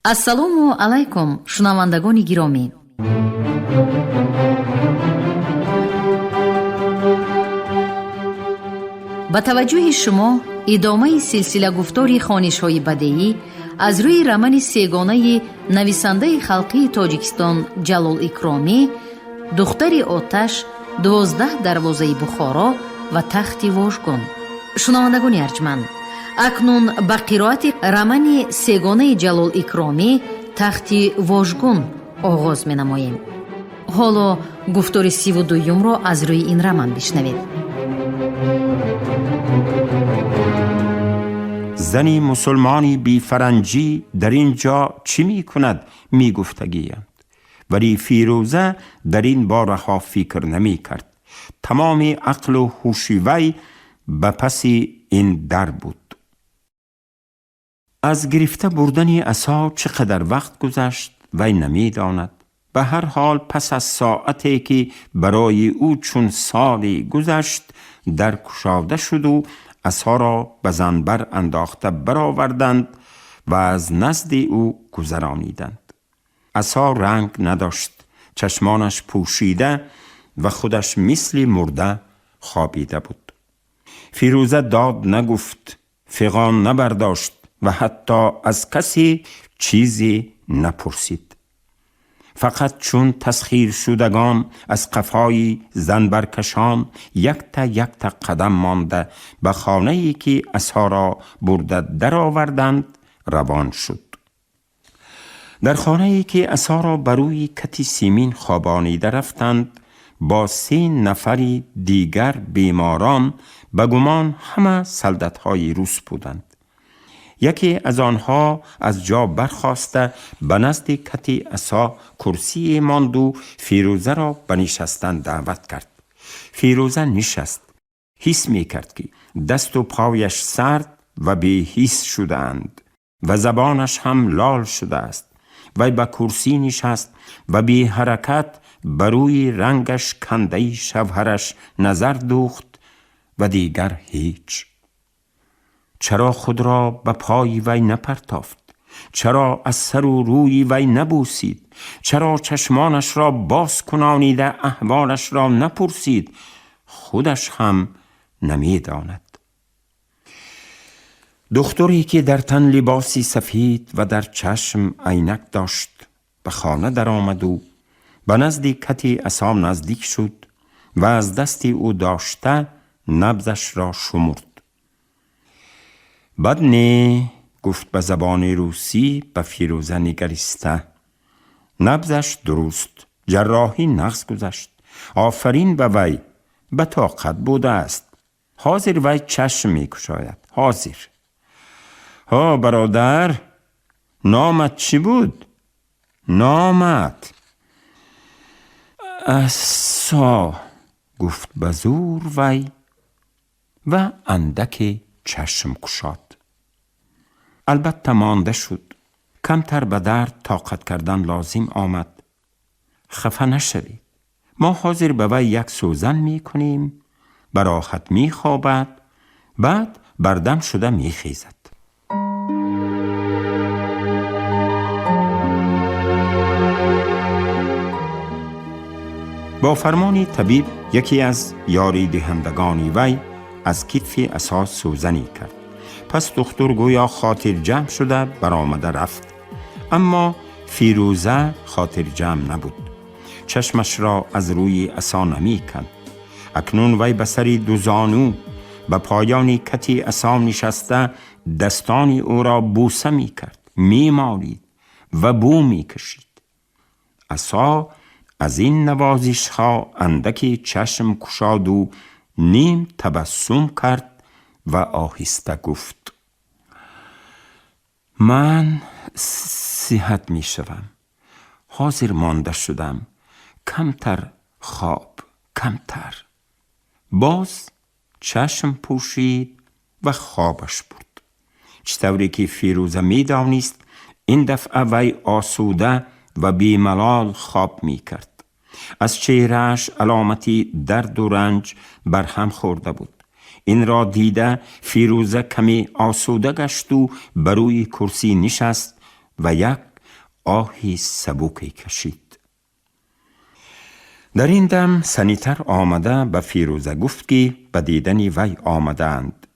Ассалому алайкум, шунавандагони гиромӣ. Ба таваҷҷӯҳи шумо идомаи силсила гуфтори хонишҳои бадеӣ аз рӯи романи сегонаи нависандаи халқии Тоҷикистон Ҷалол Икромӣ «Духтари оташ», «12 дарвозаи Бухоро» ва «Тахти вожгун». Шунавандагони арҷманд, акнун ба қироати романи сегонаи Ҷалол Икромӣ «Тахти вожгун» оғоз менамоем. Ҳоло гуфтори 32-юмро аз рӯи ин роман бишнавед. Зани мусулмони бефаранҷӣ дар ин ҷо чӣ мекунад, мегуфтагианд. Вале Фирӯза дар ин бораҳо фикр намекард. Тамоми ақлу ҳуши вай ба паси ин дар буд. Аз гирифта бурдани асо чӣ қадар вақт гузашт, вай намедонад. Ба ҳар ҳол, пас аз соате ки барои ӯ чун соле гузашт, дар кушода шуду асоро ба занбар андохта бароварданд ва аз назди ӯ гузарониданд. Асо ранг надошт, чашмонаш пӯшида ва худаш мисли мурда хобида буд. Фирӯза дод нагуфт, фиғон набардошт ва ҳатто аз касе чизе напурсид. Фақат чун тасхиршудагон аз қафои занбаркашон якта якта қадам монда ба хонае ки асоро бурда дароварданд равон шуд. Дар хонае ки асоро ба рӯи кати симин хобонида рафтанд, бо се нафари дигар беморон, ба гумон ҳама солдатҳои рус буданд. Яке аз онҳо аз ҷо бархоста ба назди кати асо курсие монду Фирӯзаро ба нишастан даъват кард. Фирӯза нишаст. Ҳис мекард, ки дасту пояш сард ва беҳис шудаанд ва забонаш ҳам лол шудааст. Вай ба курсӣ нишаст ва беҳаракат ба рӯи рангаш кандаи шавҳараш назар дӯхт ва дигар ҳеҷ. Чаро худро ба пои вай напартофт? Чаро аз сару рӯи вай набӯсид? Чаро чашмонашро боз кунонида аҳволашро напурсид? Худаш ҳам намедонад. Духтуре ки дар тан либоси сафед ва дар чашм айнак дошт, ба хона даромаду ба назди кати асо наздик шуд ва аз дасти ӯ дошта набзашро шумурд. «Бад не», гуфт ба забони русӣ ба Фирӯза нигариста. «Набзаш дуруст, ҷарроҳӣ нағз гузашт. Офарин ба вай, ба тоқат будааст. Ҳозир вай чашм мекушояд, ҳозир. Ҳо, бародар, номат чӣ буд, номат?» «Асо», гуфт ба зӯр вай ва андаке чашм кушод. Албатта, монда шуд. Камтар ба дард тоқат кардан лозим омад. «Хафа нашавед, мо ҳозир ба вай як сӯзан мекунем, ба роҳат мехобад, баъд бардам шуда мехезад». Бо фармони табиб яке аз ёридиҳандагони вай аз китфи асо сӯзанӣ кард. Пас духтур гӯё хотирҷамъ шуда баромада рафт. Аммо Фирӯза хотирҷамъ набуд. Чашмашро аз рӯи асо намеканд. Акнун вай ба сари дузону ба поёни кати асо нишаста, дастони ӯро бӯса мекард, мемолид ва бӯ мекашид. Асо аз ин навозишҳо андаке чашм кушоду ним табассум кард ва оҳиста гуфт: «Ман сиҳат мешавам. Ҳозир монда шудам. Камтар хоб, камтар». Боз чашм пӯшид ва хобаш бурд. Чӣ тавре ки Фирӯза медонист, ин дафъа вай осуда ва бемалол хоб мекард. Аз чеҳрааш аломати дарду ранҷ барҳам хӯрда буд. Инро дида, Фирӯза каме осуда гашту ба рӯи курсӣ нишаст. و یک آهی سبکی کشید. در این دم سنیتر آمده به فیروزه گفت که به دیدن وی آمدند.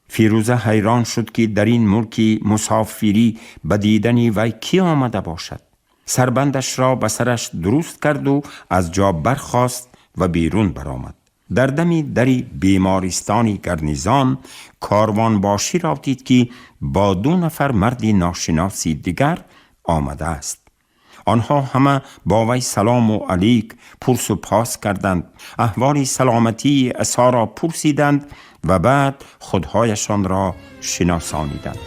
فیروزه حیران شد که در این ملک مسافری به دیدن وی کی آمده باشد. سربندش را به سرش درست کرد و از جا برخاست و بیرون برآمد. در دمی دری بیمارستانی گرنیزان کاروان باشی را دید که با 2 نفر مرد ناشناسی دیگر آمده است. آنها همه با وی سلام و علیک پرس و پاس کردند، احوال سلامتی عصا را پرسیدند و بعد خودهایشان را شناسانیدند.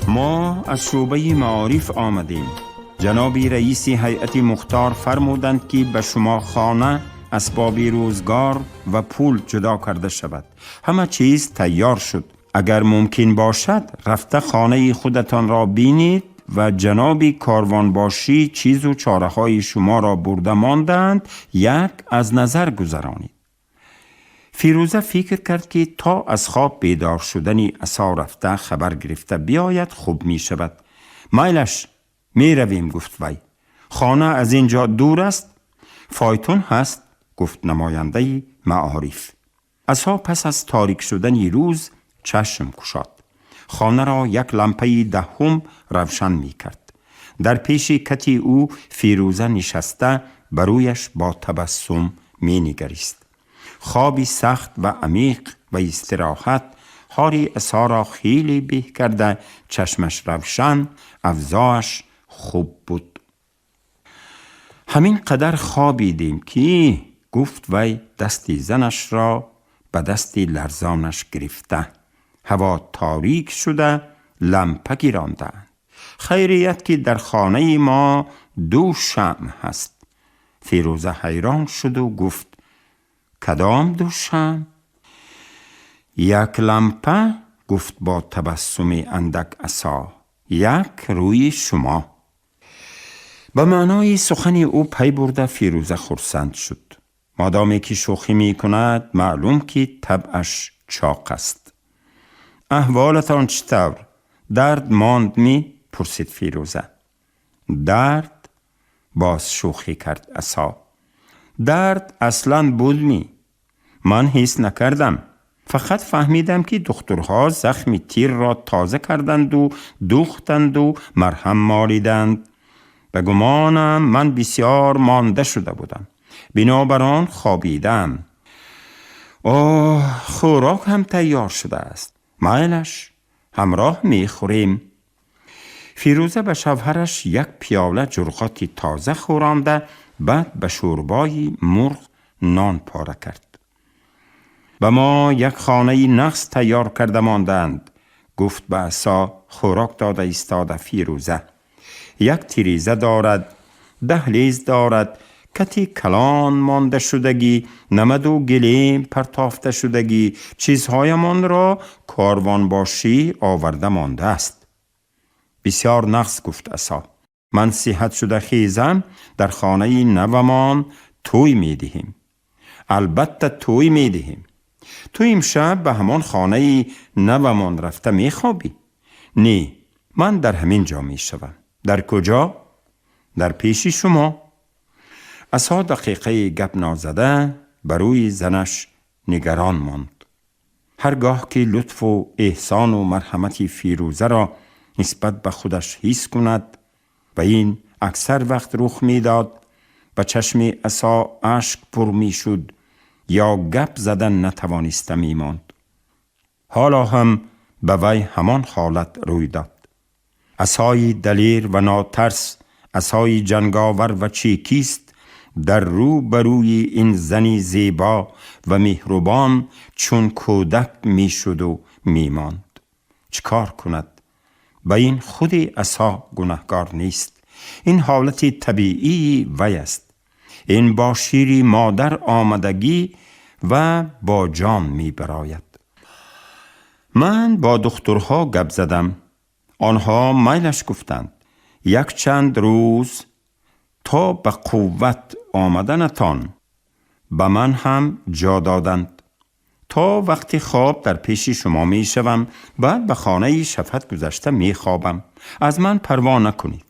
ما از شعبه معارف آمدیم. جناب رئیس هیئت مختار فرمودند که به شما خانه، اسباب روزگار و پول جدا کرده شود. همه چیز تیار شد. اگر ممکن باشد رفته خانه خودتان را بینید و جناب کاروانباشی چیز و چاره های شما را برده ماندند یک از نظر گذرانید. فیروزه فکر کرد که تا از خواب بیدار شدن عصا رفته خبر گرفته بیاید خوب می شود. مایلش می رویم، گفت وی. خانه از اینجا دور است؟ فایتون هست، گفت نماینده معارف. عصا پس از تاریک شدن روز چشم گشاد. خانه را یک لامپه 10 روشن می کرد. در پیش کتی او فیروزه نشسته برویش با تبسم می نگریست. خوابی سخت و عمیق و استراحت حال عصا را خیلی به کرده، چشمش روشن، اوضاعش خوب بود. همین قدر خوابیدیم که، گفت وی دست زنش را به دست لرزانش گرفته. هوا تاریک شده، لامپه گیراندند. خیریت که در خانه ما 2 شمع هست. فیروزه حیران شد و گفت کدام 2 شمع؟ یک لامپه، گفت با تبسم اندک عصا، یک روی شما. به معنای سخن او پی برده فیروزه خرسند شد. مادامی که شوخی می کند معلوم که طبعش چاق است. احوالتان چطور؟ درد ماند می؟ پرسید فیروزه. درد؟ باز شوخی کرد عصا. درد اصلا بود می. من حس نکردم. فقط فهمیدم که دکترها زخم تیر را تازه کردند و دوختند و مرهم مالیدند. به گمانم من بسیار مانده شده بودم. بنابران خوابیدم. آه، خوراک هم تیار شده است. مایلش همراه میخوریم. فیروزه به شوهرش یک پیاله جرغات تازه خورانده، بعد به شوربای مرغ نان پاره کرد. به ما یک خانه نقص تیار کرده ماندند، گفت به عصا خوراک داده ایستاده فیروزه. یک تریزه دارد، دهلیز دارد، کتی کلان مانده شدگی، نمد و گلیم پرتافته شدگی، چیزهایمان را کاروان باشی آورده مانده است. بسیار نقص، گفت عصا. من صحت شده خیزم، در خانه نومان توی می دهیم. البته توی می دهیم. تو امشب به همان خانه نومان رفته می خوابی؟ نه، من در همین جا می شوم. در کجا؟ در پیش شما. عصا دقیقه گپ نازده بروی زنش نگران ماند. هرگاه که لطف و احسان و مرحمت فیروزه را نسبت به خودش حس کند و این اکثر وقت رخ میداد، به چشم عصا اشک پر میشد یا گپ زدن نتوانسته میماند. حالا هم به وی همان حالت روی داد. عصای دلیر و ناترس، عصای جنگاور و چیکیست، در رو بروی این زنی زیبا و مهربان چون کودک میشد و میماند. چکار کند؟ به این خود عصا گناهکار نیست. Ин ҳолати табиии вай аст. Ин бо шири модар омадагӣ ва бо ҷон мебарояд. Ман бо духтурҳо гап задам. Онҳо майлаш гуфтанд. Якчанд рӯз то ба қувват омаданатон ба ман ҳам ҷо доданд. То вақти хоб дар пеши шумо мешавам, баъд ба хонаи шафат гузашта мехобам. Аз ман парво накунед.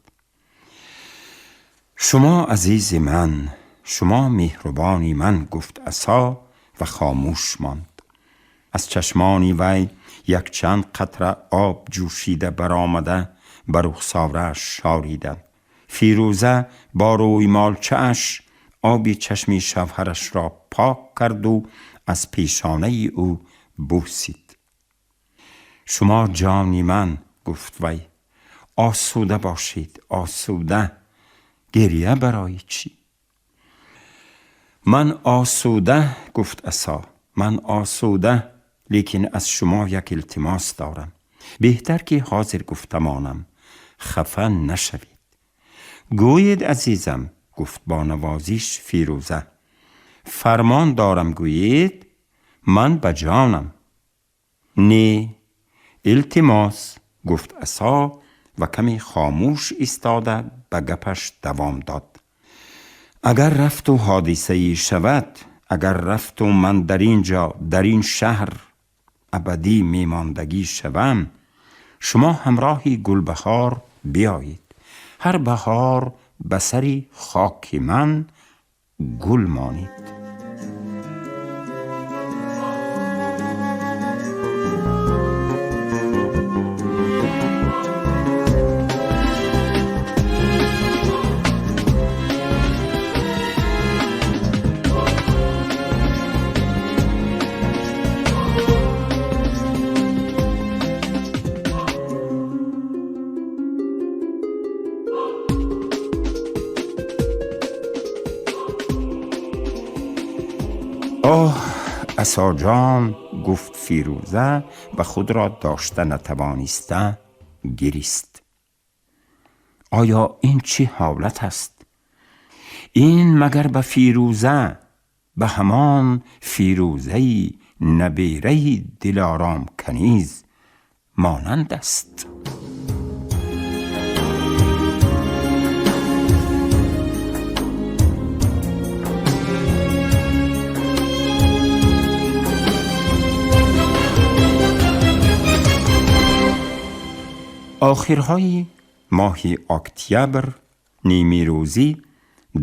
Шумо азизи ман, шумо меҳрубони ман, гуфт Асо ва хомӯш монд. Аз чашмони вай якчанд қатра об ҷӯшида баромада ба рухсорааш шориданд. Фирӯза бо рӯймолчааш оби чашми шавҳарашро пок карду аз пешонаи ӯ бӯсид. Шумо ҷони ман, гуфт вай, осуда бошед, осуда. Гиря барои чӣ? Ман осуда, гуфт Асо, ман осуда, лекин аз шумо як илтимос дорам. Беҳтар ки ҳозир гуфтамонам, хафа нашавед. Гӯед, азизам, гуфт бо навозиш Фирӯза. Фармон дорам, гӯед, ман ба ҷонам. Не, илтимос, гуфт Асо ва каме хомӯш истода ба гапаш давом дод. Агар рафту ҳодисае шавад, агар рафту ман дар ин ҷо, дар ин шаҳр абадӣ мемондагӣ шавам, шумо ҳамроҳи Гулбаҳор биёед. Ҳар баҳор ба сари хоки ман гул монед. آه عصا جان، گفت فیروزه و خود را داشته نتوانسته گریست. آیا این چه حالت است؟ این مگر به فیروزه، به همان فیروزه‌ای نبیره دلارام کنیز مانند است؟ آخرهای ماه اکتبر نیمیروزی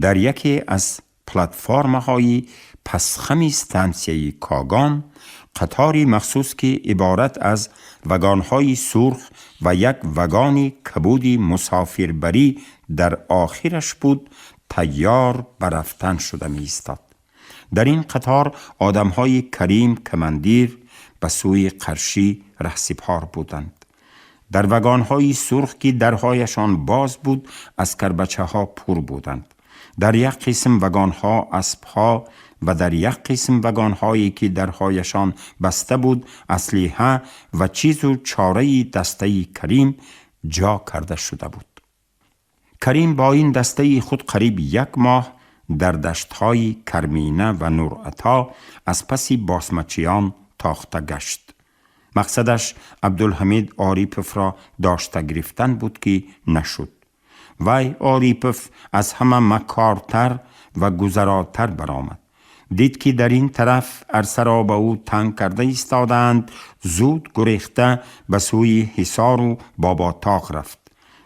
در یکی از پلتفرم‌های پسخم ستانسیای کاگان قطاری مخصوص که عبارت از وگان‌های سرخ و یک وگان کبود مسافربری در آخرش بود تیار به رفتن شده می ایستاد. در این قطار آدم‌های کریم کمندیر به سوی قرشی رهسپار بودند. در وگان‌های سرخ که درهایشان باز بود از کربچه‌ها پر بودند. در یک قسم وگان‌ها اسب‌ها و در یک قسم وگان‌هایی که درهایشان بسته بود اسلحه و چیز و چاره دسته کریم جا کرده شده بود. کریم با این دسته خود قریب یک ماه در دشت‌های کرمینه و نورعطا از پس باسمچیان تاخته گشت. مقصدش عبدالحمید آریپف را داشته گرفتن بود که نشد. وی آریپف از همه مکارتر و گذراتر برآمد. دید که در این طرف عرصه را به او تنگ کرده ایستادند، زود گریخته به سوی حصار و باباتاق رفت.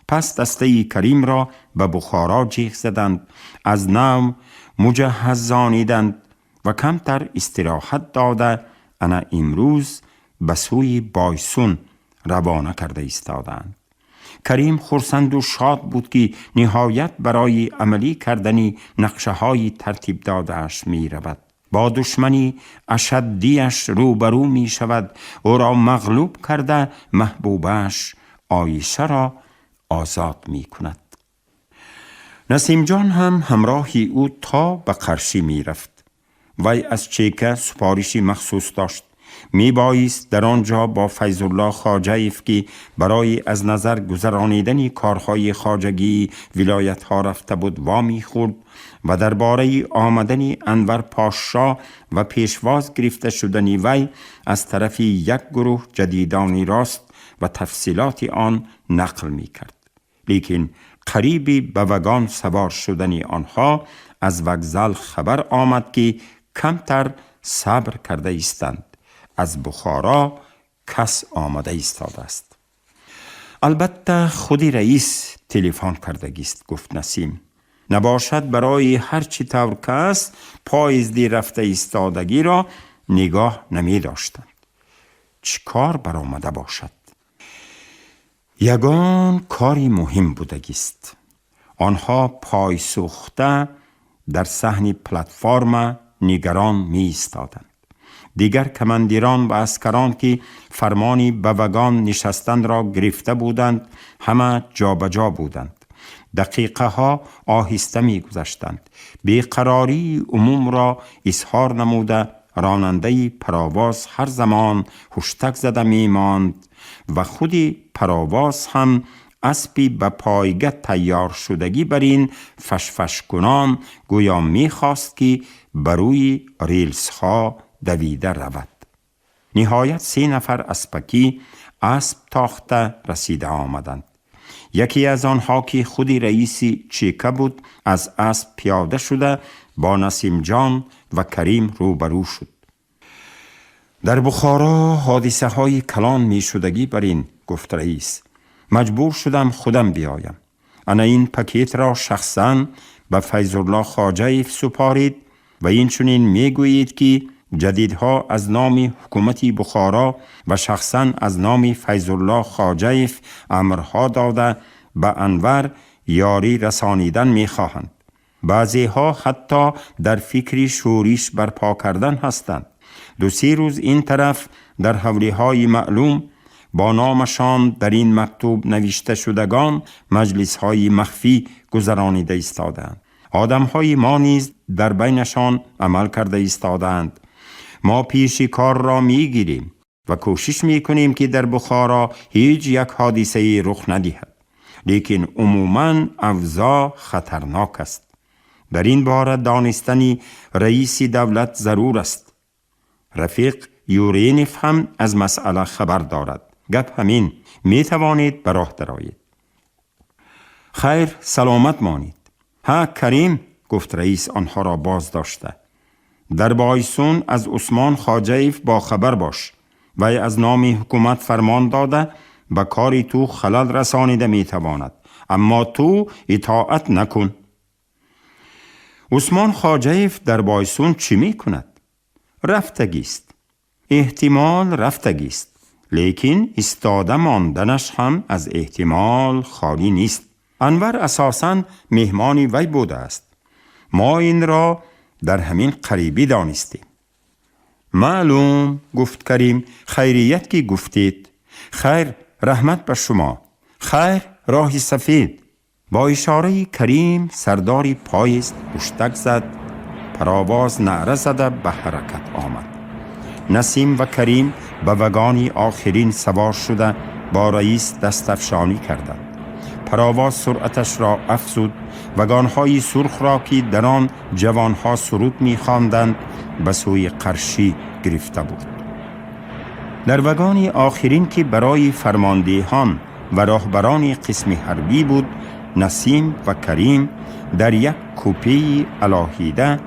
پس دسته کریم را به بخارا جیغ زدند، از نو مجهزانیدند و کمتر استراحت داده انا امروز به سوی بایسون روانه کرده ایستادند. کریم خرسند و شاد بود که نهایت برای عملی کردن نقشه های ترتیب داده‌اش می رود. با دشمنی اشدیش روبرو می شود، او را مغلوب کرده محبوبش عایشه را آزاد می کند. نسیم جان هم همراهی او تا به قرشی می رفت. وی از چیکه سپارشی مخصوص داشت. میبایست در آنجا با فیض‌الله خواجه‌ایف که برای از نظر گذرانیدن کارهای خواجگی ولایت ها رفته بود وامی خورد و درباره آمدن انور پاشا و پیشواز گرفته شدن وی از طرف یک گروه جدیدانی راست و تفصیلات آن نقل می کرد. لیکن قریبی به وگان سوار شدن آنها از وگزل خبر آمد که کمتر صبر کرده ایستند. از بخارا کس آمده ایستاده است. البته خودی رئیس تلفن کردگیست، گفت نسیم. نباشد برای هر چی طور کس پایزدی رفته ایستادگی را نگاه نمی داشتند. چی کار برآمده باشد؟ یگان کاری مهم بودگیست. آنها پای سوخته در صحن پلتفرم نگران می ایستادند. دیگر کماندیران و عسکران که فرمانی به وگان نشستن را گرفته بودند همه جابجا بودند. دقیقه ها آهسته می گذشتند. بیقراری عموم را اظهار نموده راننده پرواز هر زمان هشتک زده می ماند و خود پرواز هم اسبی به پایگه تیار شدگی بر این فشفش کنان گویا می خواست که بروی ریلس ها دویده رود. نهایت 3 نفر اسپکی اسب تاخته رسیده آمدند. یکی از آنها که خودی رئیس چیکه بود از اسب پیاده شده با نسیم جان و کریم روبرو شد. در بخارا حادثه های کلان می شدگی بر این، گفت رئیس. مجبور شدم خودم بیایم. انا این پکیت را شخصا به فیض‌الله خواجه‌ایف سپارید و این چنین می گویید که جدیدها از نام حکومت بخارا و شخصا از نام فیض‌الله خواجه‌ایف امرها داده به انور یاری رسانیدن می خواهند. بعضی ها حتی در فکر شورش برپا کردن هستند. 2-3 روز این طرف در حولی های معلوم با نامشان در این مکتوب نوشته شدگان مجلس های مخفی گذرانیده ایستادند. آدم های ما نیز در بینشان عمل کرده ایستادند. ما پیش کار را می گیریم و کوشش می کنیم که در بخارا هیچ یک حادثه رخ ندهد. لیکن عموماً اوضاع خطرناک است. در این باره دانستن رئیس دولت ضرور است. رفیق یورینف هم از مسئله خبر دارد. گپ همین، می توانید به راه درآیید. خیر، سلامت مانید. ها کریم، گفت رئیس آنها را باز داشته. در بایسون از عثمان خواجه‌ایف با خبر باش. وی از نام حکومت فرمان داده به کاری تو خلل رسانیده می تواند، اما تو اطاعت نکن. عثمان خواجه‌ایف در بایسون چی می کند؟ رفتگیست. احتمال رفتگیست، لیکن ایستاده ماندنش هم از احتمال خالی نیست. انور اساساً مهمانی وی بوده است. ما این را در همین قریبی دانستیم. معلوم، گفت کریم، خیریت که گفتید. خیر، رحمت به شما. خیر، راه سفید. با اشاره کریم سرداری پایست هشتک زد. پرواز نعره زده به حرکت آمد. نسیم و کریم به وگانی آخرین سوار شده با رئیس دستفشانی کردند. پرواز سرعتش را افزود. وگانهای سرخ را که در آن جوانها سرود می‌خواندند به سوی قرشی گرفته بود. در وگان آخرین که برای فرماندهان و راهبران قسم حربی بود، نسیم و کریم در یک کوپه علاهیده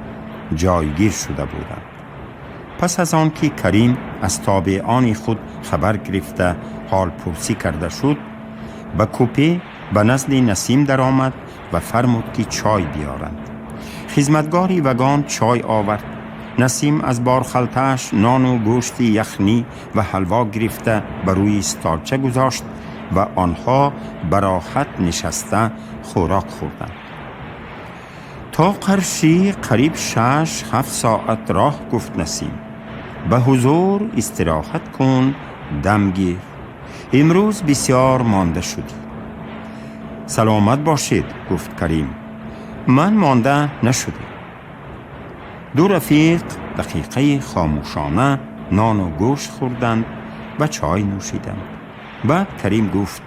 جایگیر شده بودند. پس از آن که کریم از تابعان خود خبر گرفته حال پرسی کرده شد، به کوپه به نزد نسیم در آمد و فرمود که چای بیارند. خدمتگاری وگان چای آورد. نسیم از بارخلتش نان و گوشت یخنی و حلوا گرفته بر روی استالچه گذاشت و آنها براحت نشسته خوراک خوردند. تا قرشی قریب 6-7 ساعت راه، گفت نسیم. به حضور استراحت کن، دمگیر. امروز بسیار مانده شدی. سلامت باشید، گفت کریم. من مانده نشدم. دو رفیق دقیقه خاموشانه Нону гӯшт хӯрданд ва чой нӯшиданд. Баъд Карим гуфт: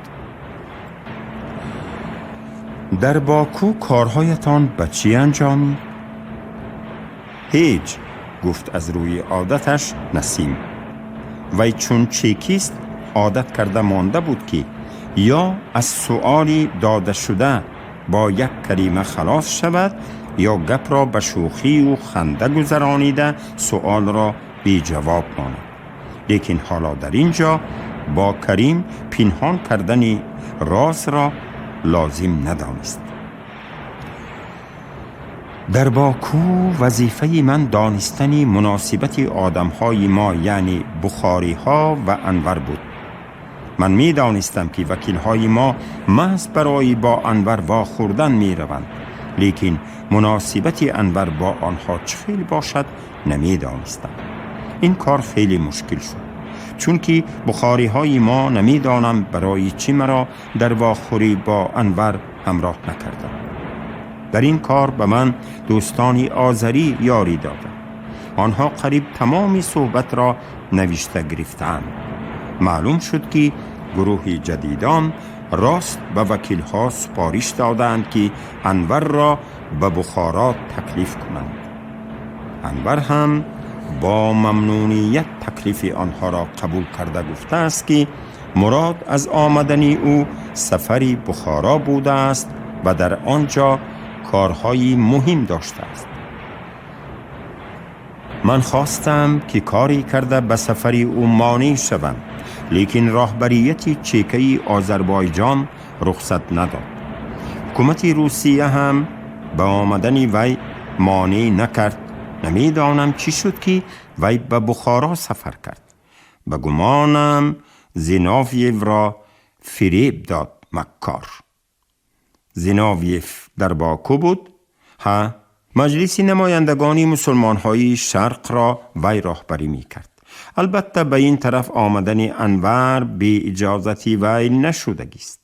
Дар Боку корҳоятон ба чӣ анҷомид? Ҳеҷ, гуфт аз рӯи одаташ Насим. Вай чун чекист одат карда монда буд, ки ё аз суоли додашуда бо як калима халос шавад, ё гапро ба шӯхию ханда гузаронида суолро беҷавоб монад. Лекин ҳоло дар ин ҷо бо Карим пинҳон кардани розро лозим надонист. Дар Боку вазифаи ман донистани муносибати одамҳои мо, яъне бухориҳо ва Анвар буд. Ман медонистам, ки вакилҳои мо маҳз барои бо Анвар вохӯрдан мераванд, лекин муносибати Анвар бо онҳо чӣ хел бошад, намедонистам. Ин кор хеле мушкил шуд, чунки бухориҳои мо намедонам барои чӣ маро дар вохӯрӣ бо Анвар ҳамроҳ накарданд. Дар ин кор ба ман дӯстони озарӣ ёрӣ доданд. Онҳо қариб тамоми суҳбатро навишта гирифтаанд. Маълум шуд, ки гурӯҳи ҷадидон рост ба вакилҳо супориш додаанд, ки Анварро ба Бухоро таклиф кунанд. Анвар ҳам бо мамнуният таклифи онҳоро қабул карда гуфтааст, ки мурод аз омадани ӯ сафари Бухоро будааст ва дар он ҷо корҳои муҳим доштааст. Ман хостам, ки корӣ карда ба сафари ӯ монеъ шавам, лекин роҳбарияти чекаи Озарбойҷон рухсат надод. Ҳукумати Русия ҳам ба омадани вай монеъ накард. Намедонам, чӣ шуд, ки вай ба Бухоро сафар кард. Ба гумонам, Зиновьевро фиреб дод маккор. Зиновьев дар Боку буд? Ҳа, Маҷлиси намояндагони мусулмонҳои Шарқро вай роҳбарӣ мекард. Албатта, ба ин тараф омадани Анвар беиҷозати вай нашудагист.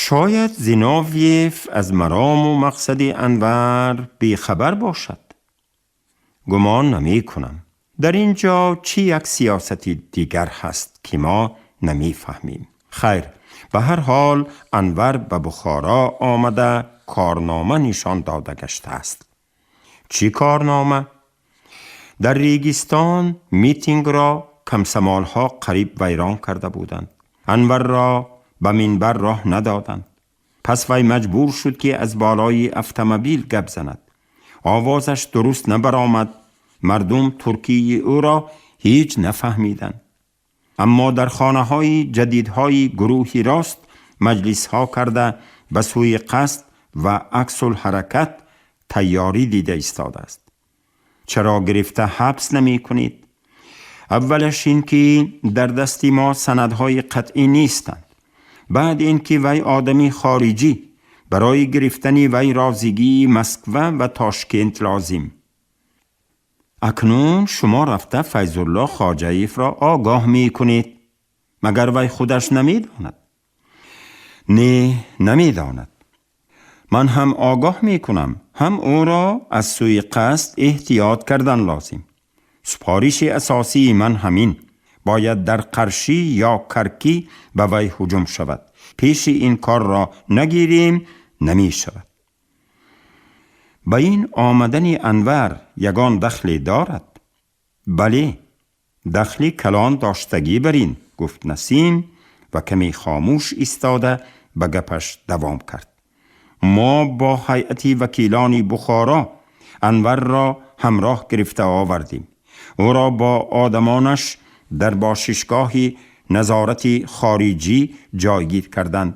Шояд Зиновьев аз марому мақсади Анвар бехабар бошад. Гумон намекунам. Дар ин ҷо чӣ як сиёсати дигар ҳаст, ки мо намефаҳмем. Хайр, ба ҳар ҳол Анвар ба Бухоро омада корнома нишон дода гаштааст. Чӣ корнома? Дар Регистон митингро комсомолҳо қариб вайрон карда буданд. Анварро ба минбар роҳ надоданд. Пас вай маҷбур шуд, ки аз болои автомобил гап занад. Овозаш дуруст набаромад, мардум туркии ӯро ҳеҷ нафаҳмиданд. Аммо дар хонаҳои ҷадидҳои гурӯҳи рост маҷлисҳо карда ба сӯи қасд ва аксулҳаракат тайёрӣ дида истодааст. Чаро гирифта ҳабс намекунед? Аввалаш ин ки дар дасти мо санадҳои қатъӣ нестанд. Баъд ин ки вай одами хориҷӣ, барои гирифтани вай розигии Москва ва Тошкент лозим. Акнун шумо рафта Файзулло Хоҷаевро огоҳ мекунед. Магар вай худаш намедонад? Не, намедонад. Ман ҳам огоҳ мекунам, ҳам ӯро аз сӯи қасд эҳтиёт кардан лозим. Супориши асосии ман ҳамин: бояд дар Қаршӣ ё Каркӣ ба вай ҳуҷум шавад. Пеши ин корро нагирем, намешавад. Ба ин омадани Анвар ягон дахле дорад? Бале, дахли калон доштагӣ бар ин, гуфт Насим ва каме хомӯш истода ба гапаш давом кард. Мо бо ҳайати вакилони Бухоро Анварро ҳамроҳ гирифта овардем. Ӯро бо одамонаш дар бошишгоҳи назорати хориҷӣ ҷойгир карданд.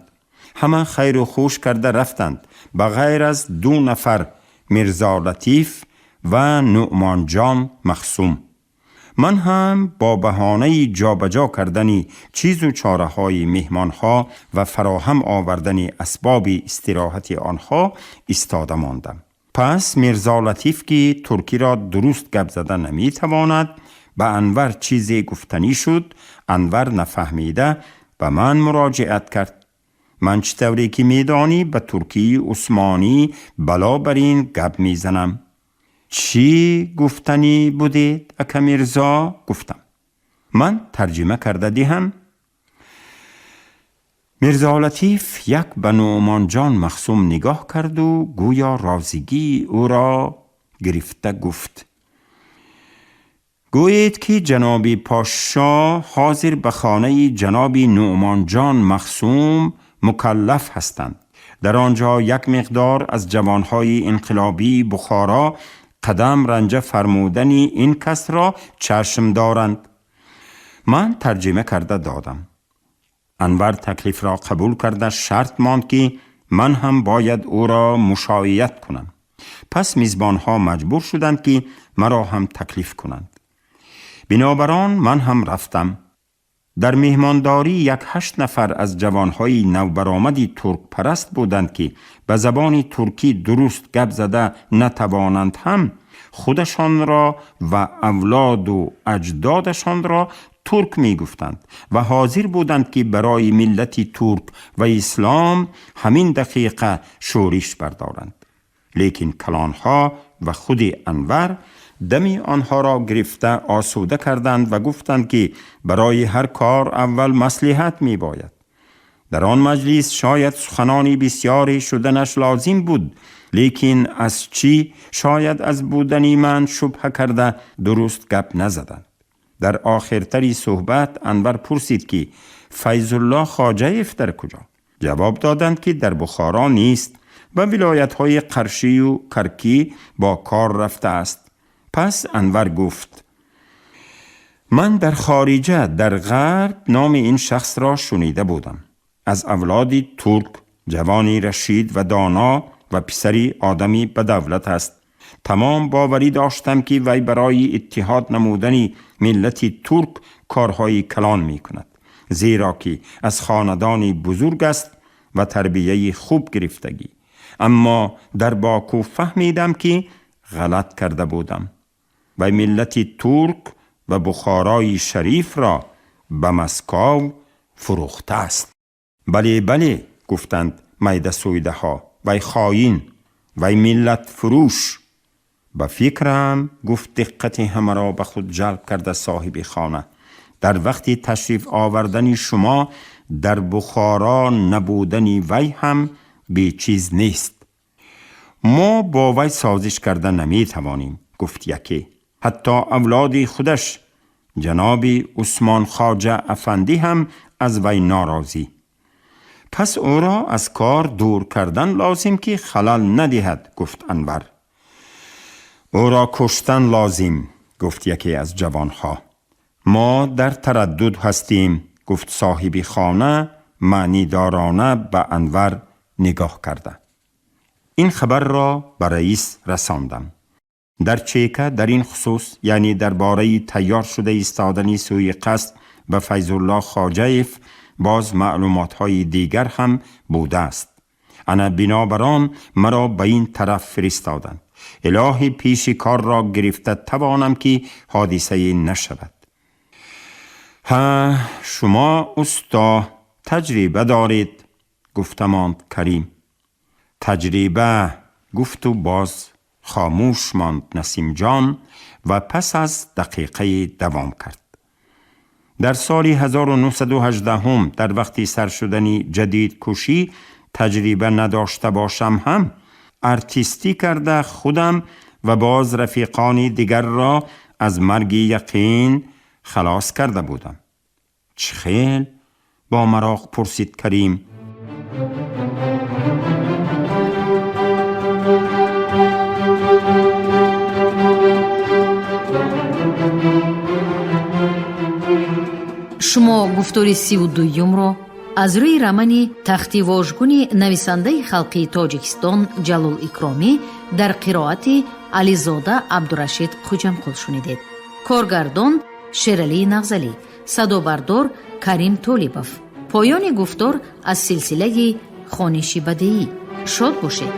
Ҳама хайру хуш карда рафтанд, ба ғайр аз ду нафар: Мирзо Латиф ва Нуъмонҷон Махсум. Ман ҳам бо баҳонаи ҷобаҷо кардани чизу чораҳои меҳмонҳо ва фароҳам овардани асбоби истироҳати онҳо истода мондам. Пас Мирзо Латиф, ки туркиро дуруст гап зада наметавонад, ба Анвар чизе гуфтанӣ шуд. Анвар нафаҳмида ба ман муроҷиат кард. Ман чӣ тавре ки медонӣ, ба туркии усмонӣ бало бар ин гап мезанам. Чӣ гуфтанӣ будед, ака Мирзо? Гуфтам. Ман тарҷима карда диҳам. Мирзо Латиф як ба Нуъмонҷон Махсум нигоҳ карду гӯё розигии ӯро гирифта гуфт: гӯед ки ҷаноби подшо ҳозир ба хонаи ҷаноби Нуъмонҷон Махсум мукаллаф ҳастанд. Дар он ҷо як миқдор аз ҷавонҳои инқилобии Бухоро қадам ранҷа фармудани ин касро чашм доранд. Ман тарҷима карда додам. Анвар таклифро қабул карда шарт монд ки ман ҳам бояд ӯро мушоият кунам. Пас мизбонҳо маҷбур шуданд ки маро ҳам таклиф кунанд. Бинобар он ман ҳам рафтам. Дар меҳмондорӣ як 8 нафар аз ҷавонҳои навбаромади туркпараст буданд ки ба забони туркӣ дуруст гап зада натавонанд ҳам худашонро ва авлоду аҷдодашонро турк мегуфтанд ва ҳозир буданд ки барои миллати турк ва ислом ҳамин дақиқа шӯриш бардоранд. Лекин калонҳо ва худи Анвар дами онҳоро гирифта осуда карданд ва гуфтанд ки барои ҳар кор аввал маслиҳат мебояд. Дар он маҷлис шояд суханони бисёре шуданаш лозим буд, лекин аз чӣ шояд аз будани ман шубҳа карда дуруст гап назаданд. Дар охиртари суҳбат Анвар пурсид ки Файзулло Хоҷаев дар куҷо? Ҷавоб доданд ки дар Бухоро нест ва вилоятҳои Қаршию Каркӣ бо кор рафтааст. Пас Анвар гуфт: ман дар хориҷа дар ғарб номи ин шахсро шунида будам. Аз авлоди турк, ҷавони рашид ва доно ва писари одами ба давлат аст. Тамом боварӣ доштам ки вай барои иттиҳод намудани миллати турк корҳои калон мекунад, зеро ки аз хонадони бузург аст ва тарбияи хуб гирифтагӣ. Аммо дар Боку фаҳмидам ки ғалат карда будам. Вай миллати турк ва Бухорои шарифро ба Москов фурӯхтааст. Бале, бале, гуфтанд майдасӯйдаҳо, вай хоин, вай миллатфурӯш. Ба фикрам, гуфт диққати ҳамаро ба худ ҷалб карда соҳиби хона, дар вақти ташриф овардани шумо дар Бухоро набудани вай ҳам бечиз нест. Мо бо вай созиш карда наметавонем, гуфт яке. Ҳатто авлоди худаш ҷаноби Усмон Хоҷа афандӣ ҳам аз вай норозӣ. Пас ӯро аз кор дур кардан лозим ки халал надиҳад, гуфт Анвар. Ӯро куштан лозим, гуфт яке аз ҷавонҳо. Мо дар тараддуд ҳастем, гуфт соҳиби хона маънидорона ба Анвар нигоҳ карда. Ин хабарро ба раис расондам. Дар чека дар ин хусус, яъне дар бораи тайёр шуда истодани сӯи қасд ба Файзулло Хоҷаев боз маълумотҳои дигар ҳам будааст. Ана бинобар он маро ба ин тараф фиристоданд. Илоҳӣ пеши корро гирифта тавонам ки ҳодисае нашавад. Ҳа, шумо усто таҷриба доред, гуфта монд Карим. Таҷриба, гуфту боз хомӯш монд Насимҷон ва пас аз дақиқае давом кард. Дар соли 1918 дар вақти сар шудани ҷадидкушӣ таҷриба надошта бошам ҳам артистӣ карда худам ва боз рафиқони дигарро аз марги яқин халос карда будам. Чӣ хел? Бо мароқ пурсид Карим. Шумо гуфтори 32-юмро аз рӯи романи Тахти вожгуни нависандаи халқии Тоҷикистон Ҷалол Икромӣ дар қироати Ализода Абдурашид Хуҷамқул шунидед. Коргардон Шералии Нағзалӣ, садобардор Карим Толибов. Поёни гуфтор аз силсилаи хониши бадеӣ. Шод бошед.